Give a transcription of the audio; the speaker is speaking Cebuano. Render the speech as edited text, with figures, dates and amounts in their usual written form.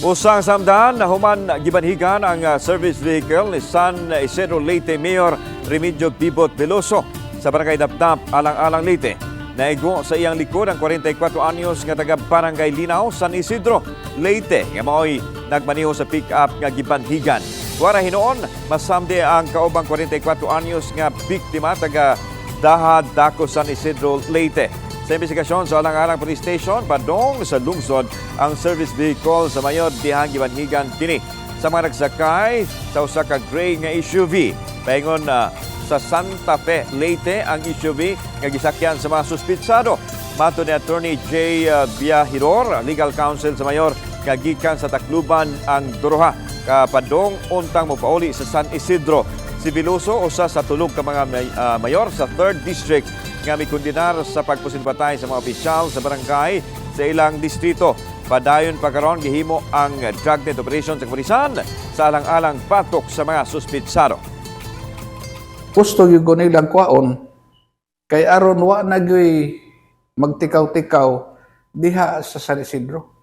Usang samdan nahuman gibanhigan ang service vehicle ni San Isidro, Leyte Mayor Remigio Bibot Veloso sa Barangay Dapdap, Alang-Alang, Leyte. Naigo sa iyang likod ang 44 anyos nga taga Barangay Linaw, San Isidro, Leyte, nga maoy nagmaneho sa pick-up nga gibanhigan. Wara hinuon, masamdi ang kaubang 44 anyos nga biktima, taga Dahad, Daco, San Isidro, Leyte. Sa investigasyon sa Alang-Alang Police Station, padong sa lungsod ang service vehicle sa mayor dihang gibanhigan kini sa mga nagsakay sa usa ka gray nga SUV. Paingon na sa Santa Fe, Leyte ang SUV nga gisakyan sa mga suspitsado. Matod ni Attorney J. Viahidor, legal counsel sa mayor, nga gikan sa Tacloban ang duruha kapadong untang mopauli sa San Isidro. Si Veloso usa sa tulog ka mga mayor sa 3rd District nga mikondenar sa pagpusilbatay sa mga opisyal sa barangay sa ilang distrito. Padayon pa karon gihimo ang dragnet operation sa kapulisan sa Alang-Alang batok sa mga suspitsado. Gusto gyud ko nilang kwaon kay aron wa na gyoy magtikaw-tikaw diha sa San Isidro.